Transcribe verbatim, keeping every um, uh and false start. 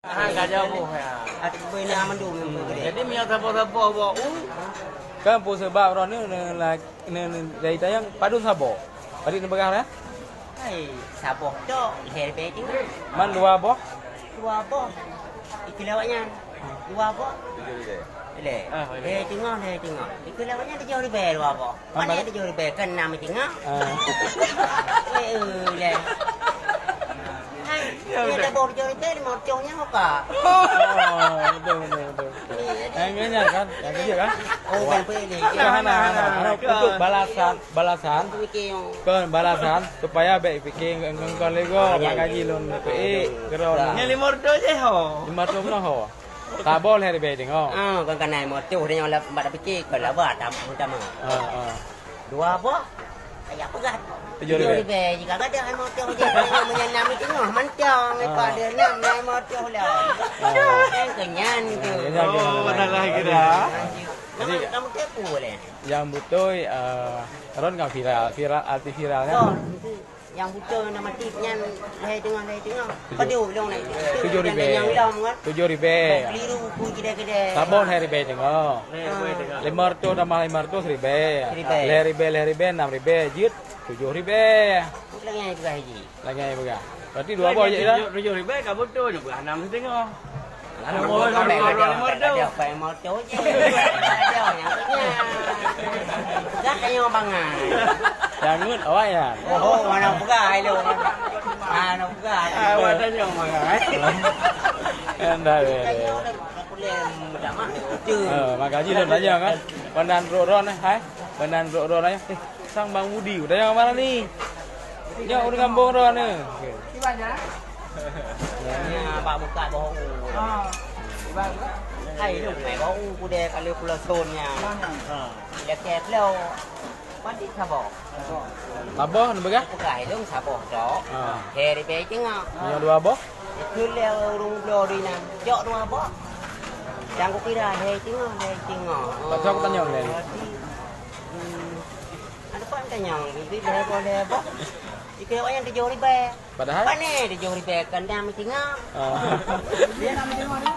Ha, ka jaweueb ya. Ati beu na mandum nyang beu gede. Jadi, meunyoe saboh-saboh bak u, kan peue sabab droeneuh ne, ne, ne, dari tayang padum saboh. Padum neupeugah dah? Hai, saboh tok, lhèe ribèe teungoh. Man dua boh? Dua boh. Ikeu lewat nyan. Dua boh. Lhèe. Ah, lhèe. Lhèe teungoh, lhèe teungoh. Ikeu lewat nyan tujoh ribèe dua boh. Mana tujoh ribèe kan enam teungoh? Ah. Eh, eh, leh. Hai, ya, dia udah. Dah bawa tujoh ribèe, lima ratus nyan kok. Oh, betul, betul, betul. Ni, jadi. Yang ini kan, yang kecil kan? Oh, bukan pilih. Bukan, hana, hana. Hana, untuk balasan, balasan. Untuk mikir yang. Kan balasan supaya baik fikir engkau lego, ah, ya, mak gaji ya. Lôn P E, ya. Geron. Yang lima ratus je ho. Lima ratus pun ho. Saboh lhèe ribèe teungoh. Ah, kon kana lima ratus, dia nyang lah, mak dah fikir, kon lah bah, tam-, utama. Ah, ah. Dua boh, ayah peugah. Tujoh ribèe. Tujoh ribèe, jika gadang lima ratus je, meunyoe enam teungoh, mantong, ah. Lepas dia enam, lima ratus lah. Ah. Kan kenyan tu. Ya, ya, ya. Oh, masalah kira. Jadi, nama kamu tipu leh? Yang beutôi, eh, ron kan viral, viral, arti viral kan? Ron, itu. Nyang beutôi nama tip nyan lhèe teungoh, lhèe teungoh. Tujoh. Padum lôn na itu. Tujoh ribèe. Nyang lom kan? Tujoh ribèe. Keliru ku kidai-kidai. Saboh lhèe ribèe teungoh. Ah. Lima ratus tambah lima ratus ribèe. Ribèe. Lhèe ribèe, lhèe ribèe, enam ribèe. Jeuet tujoh ribèe. Lagèe nyan peugah ji. Lagèe nyan peugah. Berarti dua boh je dah. Tujoh, tujoh ribèe ka beutôi, nyoe peugah enam teungoh. Lalu, oh, dua, dua, dua, lima ratus. Ada, ada, ada, apa yang mau tahu je. Ada yang punya. Peugah tanya bangai. Jangut awak ya. Oh, mana peugah ai lu? Mana peugah? Ah, awak tanya bangai. Kan dah, ya, ya. Tanya orang boleh mudah mah. Eh, mak gaji lôn tanya kan. Pandan rok ron eh, hai. Pandan rok ron eh. Eh, sang Bang Budi, tanya mana ni? Nyoe ureueng gampông droe nyoe. Nya, bak buka boh u. Hai, lu mai boh u kudé kali pulo thon nya. Ha. Dia kép lo. Padi saboh. Saboh, neupeugah? Bukan, hai, lu saboh tok. Ha. Lhèe ribèe teungoh. Nyoe dua boh? Itu lé ureueng bloe di nan. Jok dua boh. Dan kukira lhèe teungoh, lhèe teungoh. Tak tahu aku tanya lagi. Berarti, hmm, ada apa tanya? Jadi lhèe boh, lhèe boh. Jika awak yang tujoh ribèe. Padahal? Pane tujoh ribèe kandang meusinga. Ah. Dia nak meusinga ni.